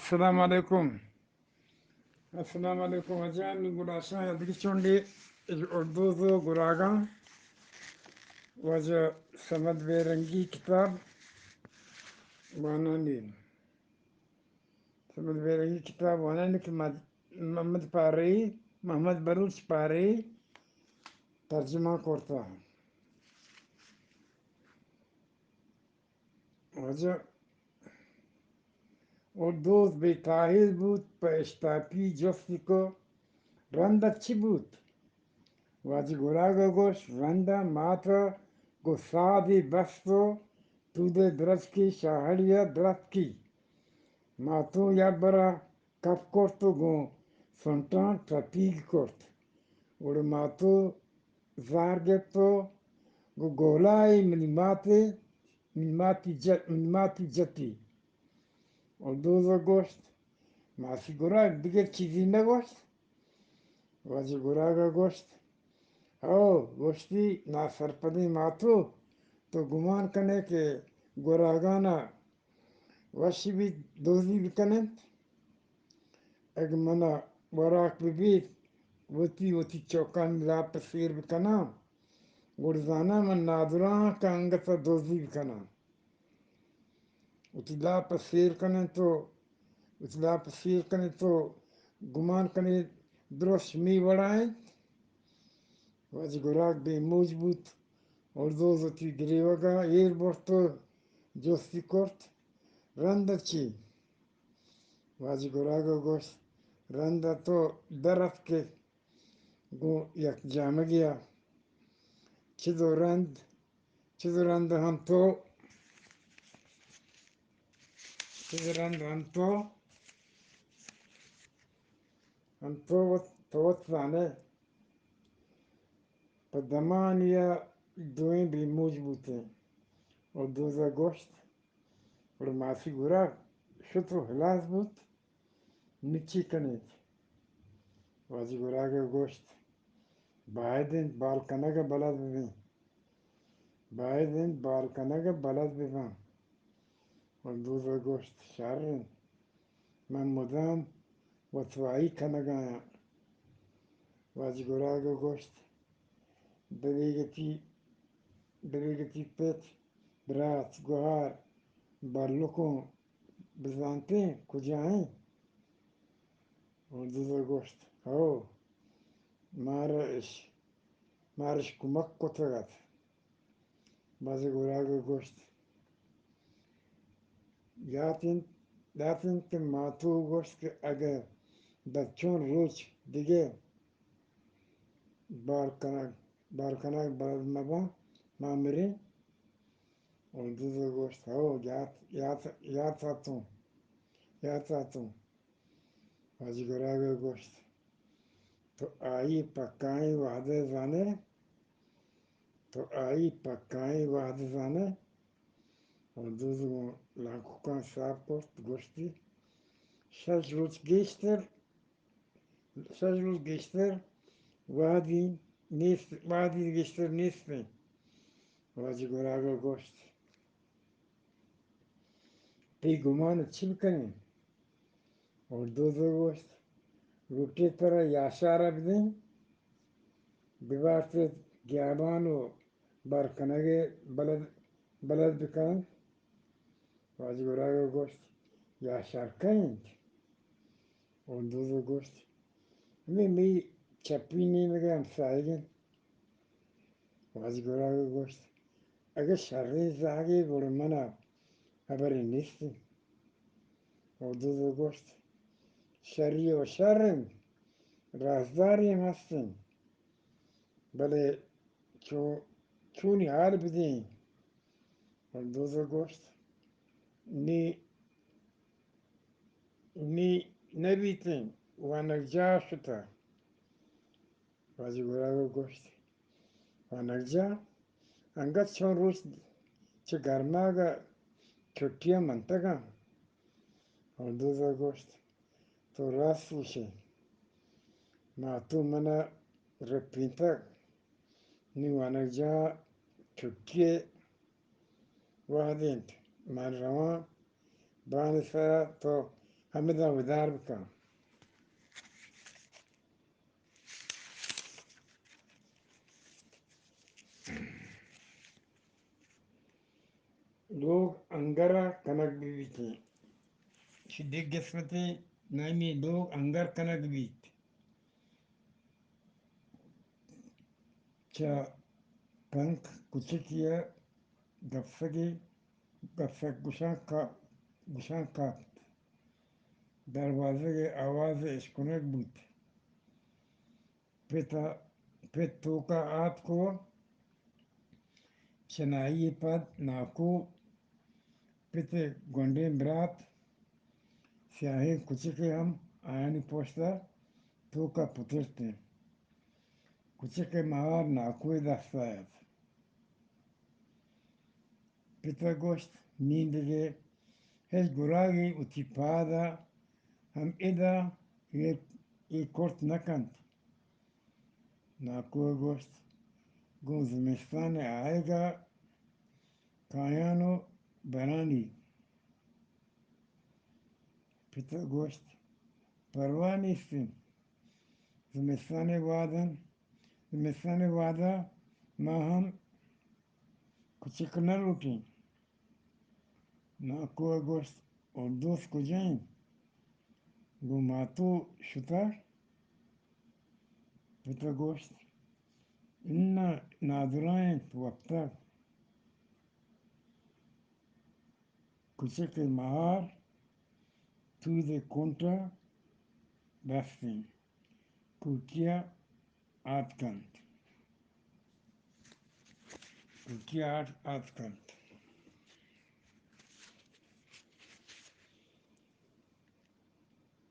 السلام علیکم۔ السلام علیکم واجہ، نی گڑا شاہ دگہ چونڈے اردوز و گراگاں۔ واجہ صمد بیرنگی کتاب وانانی، صمد بیرنگی کتاب وانانی کہ مد-، محمد پارئی، محمد بلوچ پارئی ترجمہ کرتا۔ واجہ اردوز بے تاہیر بوت، پہ اشتاپی جستی کو، رند ء چی بوت؟ واجہ گراگ ء گوشت، رند ء مات ء گوں سادے بست و تود ء درچکی شاہڑی ء درتکی۔ ماتو یک برا کپ کرت و گوں سنٹاں ٹپیگ کرت۔ گڑا ماتو زار گپت و گوں گولائی منی ماتے، منی ماتی جت، منی ماتی جتی۔ اردوز ء گوشت، ماسی گراگ دگہ چیزی نہ گوشت؟ واجہ گراگ ء گوشت، او، گوشتی، ناسرپدیں ماتو، تو گمان کنے کہ گراگانا وشی بیت دوزی بکننت؟ اگہ منا وراک ببیت، وتی، وتی چوکانی لاپ سیر بکناں، گڑ زاناں من نادراہ کہ انگت ء دوزی بکناں۔ وتی لاپ ء سیر کنیں تو، وتی لاپ ء سیر کنیں تو گمان کنیں درست می وڑا انت۔ واجہ گراگ بے موج بوت، اردوز وتی گریوگا ایر برت و جستی کرت، رند چی؟ واجہ گراگ ء گوشت، رند ء تو در اتکے گوں یک جامگے ء۔ چد و رند، چد و رند ہم تو، چد و رند ہم تو، ہم تو وت، تو وت زانے۔ پہ دمانی ء دوئیں بے موج بوتیں۔ اردوز ء گوشت، گڑا ماسی گراگ شت و ہلاس بوت، نی چی کنیت؟ واجہ گراگ ء گوشت، باید انت بال کنگ ء بلد ببیں، باید انت بال کنگ ء بلد بباں۔ اردوز ء گوشت، شر انت، من مدام وتوائی کنگ ء آں۔ واجہ گراگ ء گوشت، دریگتی، دریگتی پت، برات، گہار، بلکوں بزانتیں کجا ایں؟ اردوز ء گوشت، ہو، مارا اش، مارا اش کمک کتگ ات۔ واجہ گراگ ء گوشت، یات انت، یات انت کہ ماتو گوشت کہ اگہ دہ چون روچ دگہ بار کنگ، بار کنگ بلد مباں، ما مریں۔ اردوز ء گوشت، ہو، یات، یات، یات اتوں، یات اتوں۔ واجہ گراگ ء گوشت، تو آئی پکائیں وہد ء زانے؟ تو آئی پکائیں وہد ء زانے؟ اردوز گوں لانککاں ساپ کرت، گوشتی، شش روچ گیشتر، شش روچ گیشتر وہدی نیست، وہدی گیشتر نیست انت۔ واجہ گراگ ء گوشت، تئی گمان ء چی بکنیں؟ اردوز ء گوشت، لوٹے ترا یاشار ء بدیں، ببارت گیابان و بار کنگ ء بلد، بلد بکنت۔ واجہ گراگ ء گوشت، یاشار کئے انت؟ اردوز ء گوشت، ہمے مئی چپی نیمگ ء ہمساہگ انت۔ واجہ گراگ ء گوشت، اگہ شریں زہگے گڑا من ء ہبرے نیست انت۔ اردوز ء گوشت، شری و شر انت، رازداری ہم ہست انت، بلے چو-، چونی حال بدیں؟ اردوز ء گوشت، نی، نی نہ بیتیں، وانگجاہ شتہ۔ واجہ گراگ ء گوشت، وانگجاہ؟ انگت چون روچ چہ گرماگ ء چھٹی ء منتگاں؟ اردوز ء گوشت، تو راست گوشے، ماتو من ء رپینتگ، نی وانگجاہ ء چھٹی ء وہد انت، من رواں بان ء سرا، تو ہمدا ودار بکن۔ لوگ انگر ءَ کنگ بہ بیت۔ چہ دگہ قسمتے نامی لوگ انگر کنگ بیت۔ چہ پنک کچکی ءَ گپسگے، گپسگ گوشاں کا-، گوشاں کپت۔ دروازگ ءِ آواز اشکنگ بوت۔ پت ءَ، پت توک ءَ آتک ءُ چنائی ءِ پد ناکو، پت ءِ گونڈیں برات، سیاہیں کچکے ہم آیانی پشت ءَ توک ءَ پترت انت۔ کچک ءِ مہار ناکو ءِ دست ءَ ات۔ پت ءَ گوشت، نی دگہ ہچ گراگے وتی پاد ءَ ہم ادا اے، اے کرت نہ کنت۔ ناکو ءَ گوشت، گوں زمستان ءِ آیگ ءَ کایاں ءُ برانی۔ پت ءَ گوشت، پرواہ نیست انت، زمستان ءِ وہد انت، زمستان ءِ وہد ءَ ما ہم کچک نہ لوٹیں۔ ناکو ءَ گوشت، اردوس کجا انت؟ گوں ماتو شتگ؟ پت ءَ گوشت، اناں، نادراہ انت، وپتگ۔ کچک ءِ مہار تود ءِ کنٹ ءَ بست انت۔ کوٹی ءَ آتک انت۔ کوٹی ءَ آت-، آتک انت۔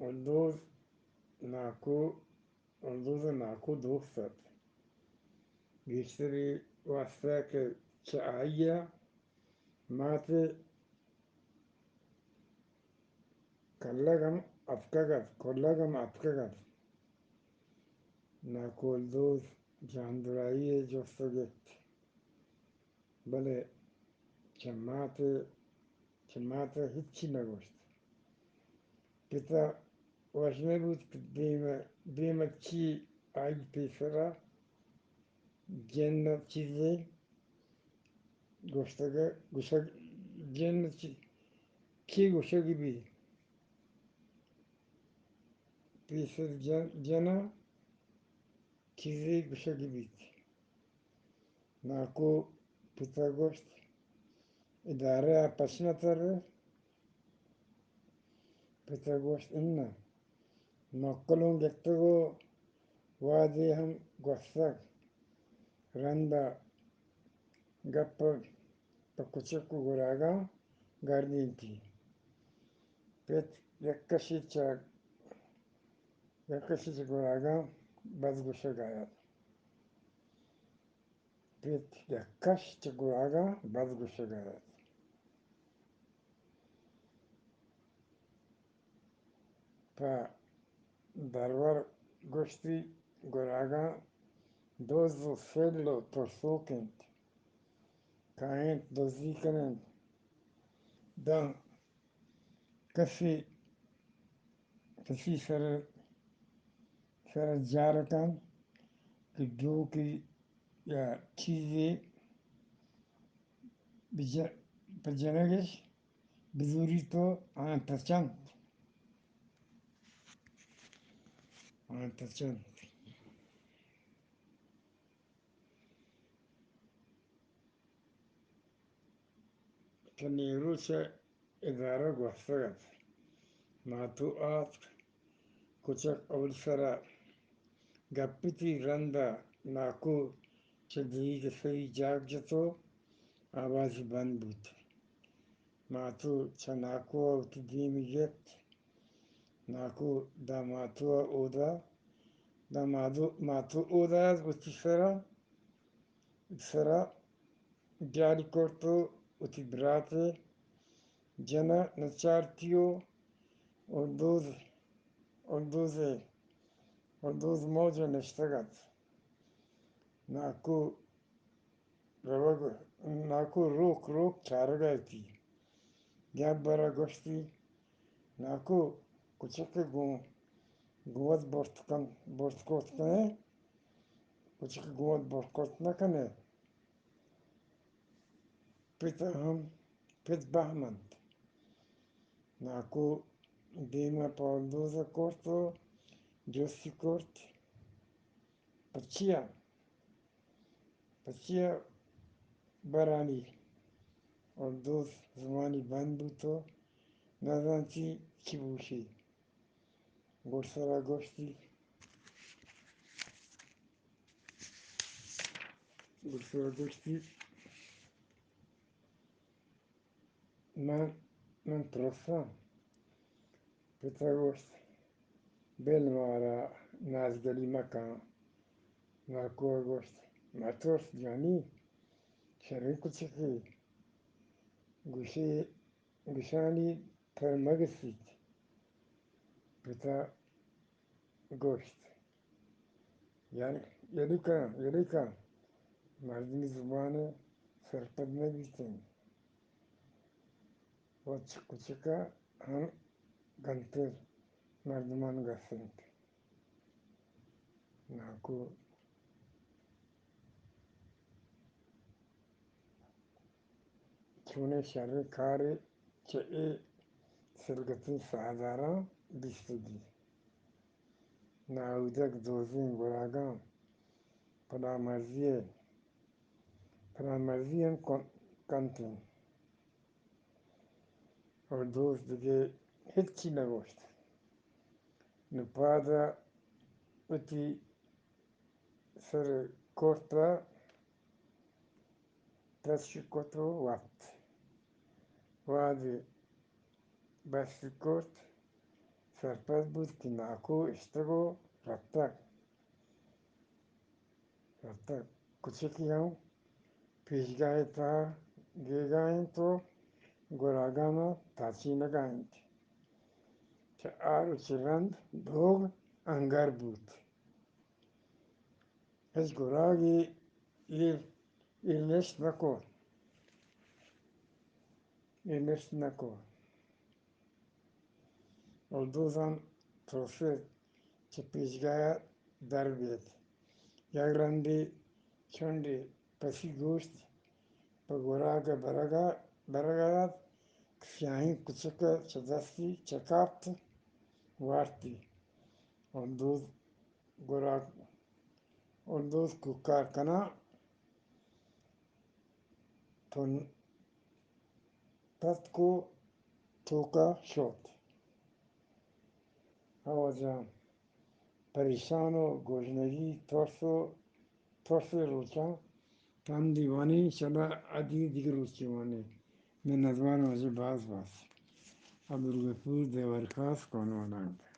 الدوز ناکو، الدوز ءِ ناکو دوست ات۔ گیشتری واسطہ کہ چہ آئی ءَ مات ءِ کلگ ہم اتکگ ات، کلگ ہم اتکگ ات۔ ناکو الدوز جاندرائی ءِ جست ءَ گپت، بلے چہ مات ءَ، چہ مات ءَ ہچی نہ گوشت۔ پت ءَ وش نہ بوت کہ دیم ءَ، دیم ءَ چی آئی پیسر ءَ جن ءَ چیزے گوشتگ ءَ، گوشگ، جن چی، چی گوشگ بیت؟ پیسر جن، جن ءَ چیزے گوشگ بیت۔ ناکو پت ءَ گوشت، ادارہ ءَ پچ نہ تر ئے؟ پت ءَ گوشت، اناں، مکلوں گپتگ ءُ وہدے ہم گوستگ۔ رند ءَ گپ پہ کچک ءُ گراگاں گردینتی۔ پت یک کشے چہ، یک کشے چہ گراگاں بد گوشگ ءَ ات۔ پت یک کش چہ گراگاں بد گوشگ ءَ ات۔ پہ درور گوشتی، گراگاں دز ءُ سل ءُ ترسوک انت، کاینت، دزی کننت، داں کسے، کسی سر، سر جار کنت کہ ڈوکے یا چیزے بج-، پہ جنگش بزوری تو آں تچنت۔ آں تچنت۔ کہ نیرو چہ ادارہ گوستگ ات۔ ماتو آتک، کچک اول سرا گپتی، رندا ناکو چہ دیگ سری جاگ جتو، آوازی بند بوت۔ ماتو چہ ناکو ءَ وتی دیمی گپت۔ ناکو داں ماتو ءَ اودا، داں مادو-، ماتو اودا ات وتی سرا، سرا جالی کرت ءُ وتی برات ءِ جن ءَ نچارتی ءُ الدوز، الدوز ءِ، الدوز موج ءَ نشتگ ات۔ ناکو روگ، ناکو روک روک چارگ ءَ اتی۔ گیابر ءَ گوشتی، ناکو، کچک گوں گوت برت کن، برت کت کنے، کچک گوت برت کت نہ کنے۔ پت ہم، پت بہم انت۔ ناکو دیم ءَ پہ اولدوز ءَ کرت و جستی کرت، پہ چیا؟ پہ چیا برانی؟ اولدوز زمانی بند بوت و نزانتی چی بوشی۔ گڈسرا گوشتی، گڈسرا گوشتی، من، من ترساں۔ پت ءَ گوشت، بل مارا نازگلی مکن۔ ناکو ءَ گوشت، مترس جانی، شریں کچکے، گوشے گشانی پر مگسیت۔ پت ءَ گوشت، یل-، یلہ کن، یلہ کن، مردمی زبان ءَ سرپد نہ بیتیں۔ و چہ کچک ءَ ہم گنتر مردمان گس انت۔ ناکو چونیں شریں کارے چہ اے سلگتیں ساہداراں بیستگی۔ ناہودگ دوزیں گراگاں پدا مرزی ءَ، پدا مرزی ہم کن-، کنت انت۔ و دوز دگہ ہچی نہ گوشت۔ نوں پاد ءَ وتی سر کرت ءُ تچک کت ءُ وپت۔ وہدے بس کرت، سرپد بوت کہ ناکو اشتگ ءُ رپتگ۔ رپتگ۔ کچکی ہم پیشگاہ ءِ تہا گیگا انت ءُ گراگان ءَ تاچینگا انت۔ چہ آر ءُ چہ رند لوگ انگر بوت۔ ہچ گراگے ایر، ایر نشت نہ کت۔ ایر نشت نہ کت۔ اولدوز ہم ترست چہ پیشگاہ ءَ در بیت۔ یک رندے چنڈے پسی گوشت، پہ گراگ ءَ برگ ءَ، برگ ءَ ات کہ سیاہیں کچک ءَ چہ دستی چکاپت، وارتی۔ اولدوز گراگ، اولدوز کوکار کناں تن پتک ءُ توکا شت۔ ہوا جان، پریشان ءُ گژنگی، ترس ءُ ترس ءِ روچاں رندی وانیں، شلا ادی دگہ روچے وانیں۔ منتوار واجہ، باز باز۔ عبدالغفور دیوارخاص، کون ونانگ۔